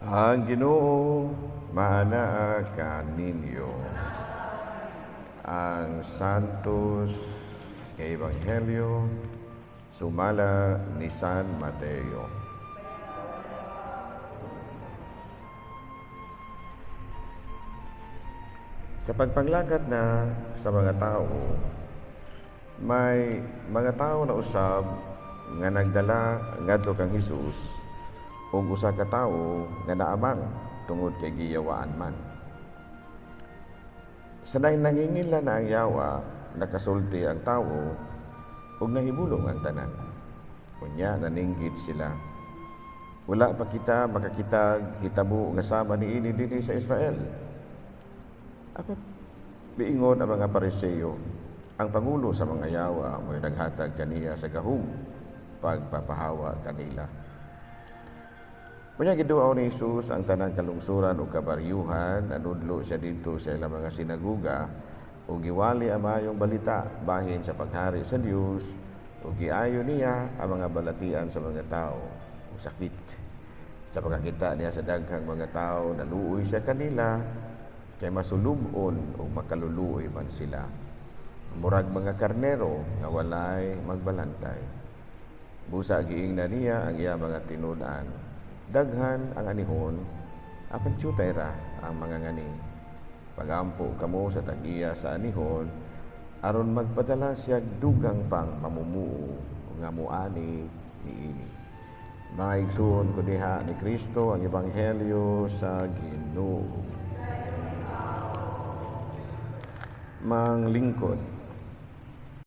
Ang Ginoo maanaa kaninyo. Ang Santos nga Ebanghelyo sumala ni San Mateo. Sa pagpanglakat na sa mga tao, may mga tao na usab nga nagdala ngadto kang Hesus og usa ka tawo nga naamang tungod kay giyawaan man. Sa nangingila na ang yawa, nakasulti ang tawo ug nahibulong ang tanan. Unya naninggit sila. Wala pa kita makakitag hitabo nga sama niini dinhi sa Israel. Apan miingon ang mga Pariseo, ang pangulo sa mga yawa mo'y naghatag kaniya sa gahom pagpapahawa kanila. Unya giduaw ni Jesus ang tanang kalungsuran ug kabaryuhan, nanudlo siya didto sa ilang mga sinaguga ug giwali ang maayong balita bahin sa paghari sa Dios ug giayo niya ang mga balatian sa mga tao ug sakit. Sa pagkakita niya sa daghang mga tao, naluoy siya kanila kay masulub-on ug makaluluoy man sila. Murag mga karnero nga walay magbalantay. Busa giingnan niya ang iya mga tinud-an. Daghan ang anihon, apan tiyutay ra ang mga ngani. Pagampo kamo sa tag-iya sa anihon, aron magpadala siya dugang pang mamumuo nga muani niini. Mga igsuon ko diha ni Kristo ang ebanghelyo sa Ginoo. Manglingkod.